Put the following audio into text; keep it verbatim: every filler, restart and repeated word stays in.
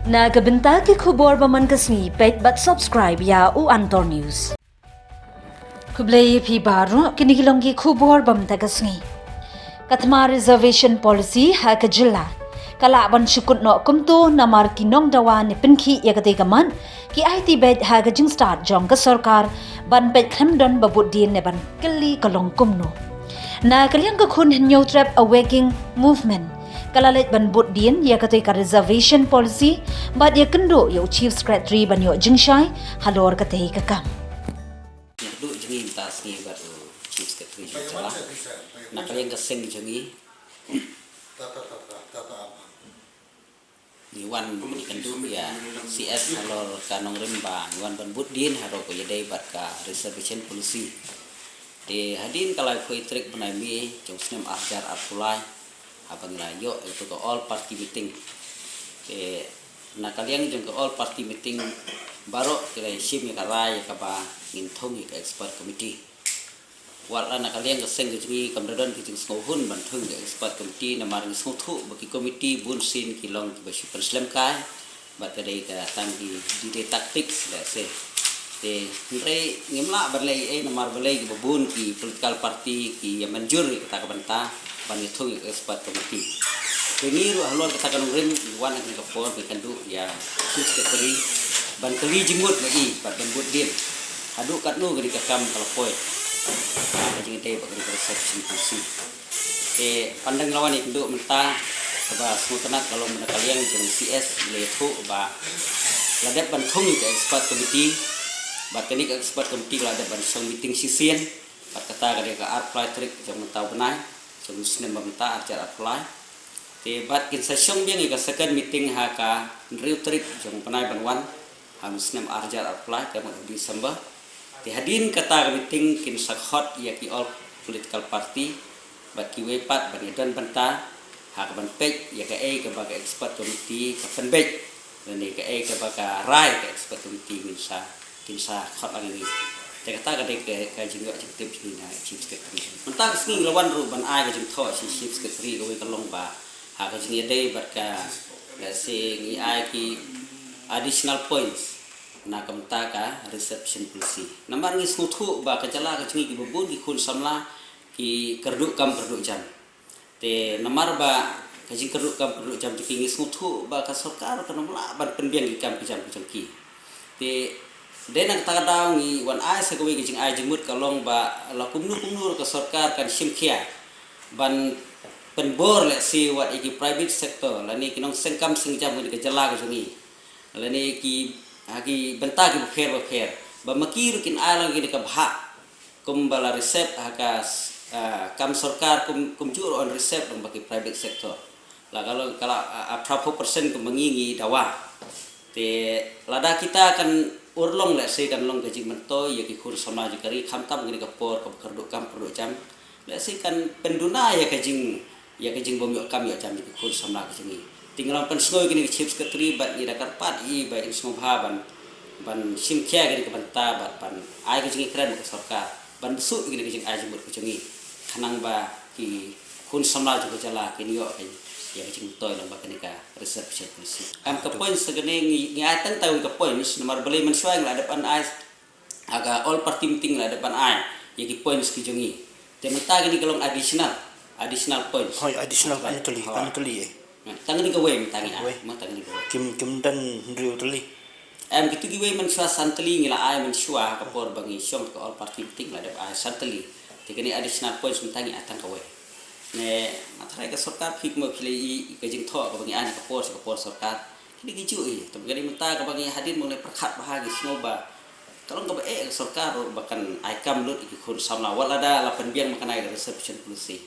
Na ka bynta ki khubor ba man ka sngi, peit bad subscribe ïa u Antor News. Khublei ïa phi baroh, kine ki long ki khubor ba mynta ka sngi. Ka thma reservation policy ha ka jylla ka lah ban shu kut noh kumto namar ki nongdawa ne pynkhih ïa katei ka mat ki aiti beit ha ka jingstad jong ka sorkar ban peit khlem don ba bud dien ne ban kylli ka long kumno. Na ka liang ka khun Hynñiewtrep Awakening Movement ka la leit ban bud dien ïa katei ka reservation policy bad ïakynduh ïa u Chief Secretary ban ïoh jingshai halor katei ka kam. Ngi duh jong ngi mynta sngi bad u Chief Secretary jong ka jylla. Na ka liang ka seng jong ngi, ngi wan ngi kynduh ïa C S halor ka nongrim ba ngi wan ban bud dien halor ka ïadei bad ka reservation policy. Te hadien ka laiphew tarik bnai May jong snem ar hajar arphew lai, haba ngi la ïoh ïa ka all party meeting. Te na ka liang jong ka all party meeting, baroh ki la shim ïa ka rai ïa kaba ngin thung ïa ka expert committee. Wat la na ka liang ka seng ka jong ngi kam da don ka jingsngewhun ban thung ïa ka expert committee, namar ngi sngewthuh ba ki committee bun sien ki long kiba shu pynslem kai. Bad ka dei ka tang ki, ki dei tactics, let's say. Te hynrei ngim lah ban leh ei, namar balei kiba bun ki political party ki ïa mynjur ïa kata ka bynta ban ïa thung ïa ka expert committee. Te ngi ruh halor kata ka nongrim ngi wan ha kane ka por ngi kynduh ïa Chief Secretary ban kylli jingmut ma i bad ban bud dien haduh katno kane ka kam ka la poi. Ka jingïadei bad kane ka reservation policy. Te pynban ngi la wan ïa kynduh mynta kaba sngewtynnat ka long ba na ka liang jong C S la ïathuh ba la dep ban thung ïa ka expert committee. Bad kane ka expert committee ka la dep ban shong meeting shisien. Bad kata ka dei ka arphew lai tarik jong mynta u bnai jong u snem ba mynta ar hajar arphew lai. Te bad kin sa shong biang ïa ka second meeting ha ka hynriew tarik jong u bnai ban wan ha u snem ar hajar arphew lai, ka mut u December. Te hadien kata ka meeting kin sa khot ïa ki all political party bad kiwei pat ban ïadon bynta ha kaban peit ïa kaei kaba ka expert committee ka pynbeit lane kaei kaba ka rai ka expert committee ngin sa, kin sa khot lang ïa ngi. Te kata ka dei ka, ka jingïoh jingtip jong ngi na Chief Secretary. Mynta ka sngi ngi la wan ruh ban ai ka jingthoh sha Chief Secretary kawei ka long ba ha ka jingïadei bad ka, let's say, ngi ai ki additional points na ka bynta ka reservation policy. Namar ngi sngewthuh ba ka jylla ka jong ngi kiba bun ki khun samla ki kyrduh kam kyrduh jam. Te namar ba ka jingkyrduh kam kyrduh jam jong ki ngi sngewthuh ba ka sorkar kan ym lah ban pynbiang ki kam ki jam ki jong ki. Te dei na kata ka daw ngi wan ai sa kawei ka jingai jingmut ka long ba la kumno kumno ruh ka sorkar kan shim khia ban pynbor lehse wat ïa ki private sector lane ki nongseng kam seng jam kane ka jylla ka jong ngi. Lane ki, ha ki bynta kiba pher ba pher. Ba ma ki ruh kin ai lang kane ka bhah kumba la reserve ha ka, ah, kam sorkar kum, kumjuh ruh yn reserve lang bad ki private sector. La ka long ka la, ah, ah, phraphew percent kumba ngi ngi dawa. Te lada kita kan urlong lehse kan long ka jingmyntoi ïa ki khun samla jong ka ri khamtam kane ka por kaba kyrduh kam kyrduh jam. Lehse kan pynduna ïa ka jing, ïa ka jingbym ïoh kam ïoh jam ïa ki khun samla ka jong ngi. Te ngi la pynsngew ïa kane ka Chief Secretary bad ngi da kyrpad ïa i ba in sngewbha ban, ban shim khia ïa kane ka bynta bad ban ai ka jingïakren bad ka sorkar ban bsuh ïa kane ka jingai jingmut ka jong ngi. Khnang ba ki khun samla jong ka jylla kin ïoh ka, ïa ka jingmyntoi lang bad kane ka reservation policy. Em, ka points kane ngi, ngi ai tang tang ka points namar balei mynshuwa ngi la dep ban ai ha ka all party meeting la dep ban ai ïa ki points ki jong ngi. Te mynta kane ka long additional, additional points. Hooid, additional, kan kylli, kan kylli, eh. Tang kane kawei mynta ngi ai. Kawei. Mynta kane kawei. Kim, kim don hynriew tylli. Em, kito kiwei mynshuwa san tylli ngi la ai mynshuwa ha ka por ba ngi shong ka all party meeting la dep ai san tylli. Te kane additional points mynta ngi ai tang kawei. Ne, nga tharai ka sorkar phi kumba phi la ïohi ka jingthoh kaba ngi ai na ka por sha ka por sorkar. Kine ki juh hi, tang kane mynta kaba ngi hadien ba ngi la pyrkhat bha ngi sngew ba ka long kaba eh ka sorkar ruh ba kan ai kam lut ïa ki khun samla wat lada la pynbiang ma kane ka reservation policy.